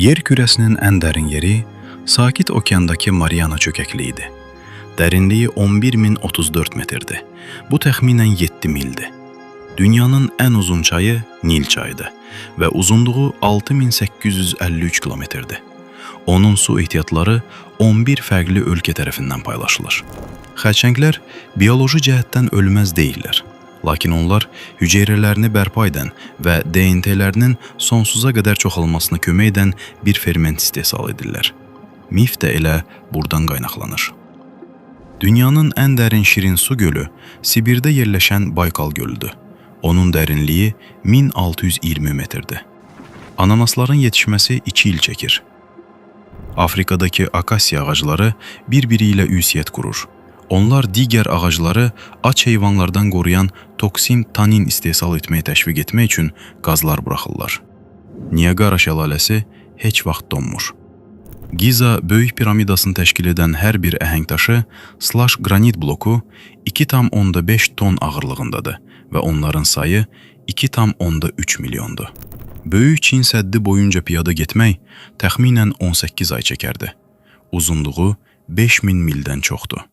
Yer kürəsinin ən dərin yeri Sakit Okeandakı Mariana çökəkliyidir. Dərinliyi 11.034 metrdir. Bu təxminən 7 mildir. Dünyanın ən uzun çayı Nil çayıdır və uzunluğu 6853 kilometrdir. Onun su ehtiyatları 11 fərqli ölkə tərəfindən paylaşılır. Xərçənglər bioloji cəhətdən ölməz deyillər. Lakin onlar hüceyrələrini bərpa edən və DNT-lərinin sonsuza qədər çoxalmasına kömək edən bir ferment istehsal edirlər. Mif də elə burdan qaynaqlanır. Dünyanın ən dərin şirin su gölü Sibirdə yerləşən Baykal gölüdür. Onun dərinliyi 1620 metrdir. Ananasların yetişməsi 2 il çəkir. Afrikadakı akasiya ağacları bir-biri ilə ünsiyyət qurur. Onlar digər ağacları aç heyvanlardan qoruyan toksin tanin istehsal etməyə təşviq etmək üçün qazlar buraxırlar. Niagara şəlaləsi heç vaxt donmur. Giza böyük piramidasını təşkil edən hər bir əhəng daşı slash qranit bloku 2,5 ton ağırlığındadır və onların sayı 2,3 milyondur. Böyük Çin səddi boyunca piyada getmək təxminən 18 ay çəkərdi. Uzunluğu 5000 mildən çoxdur.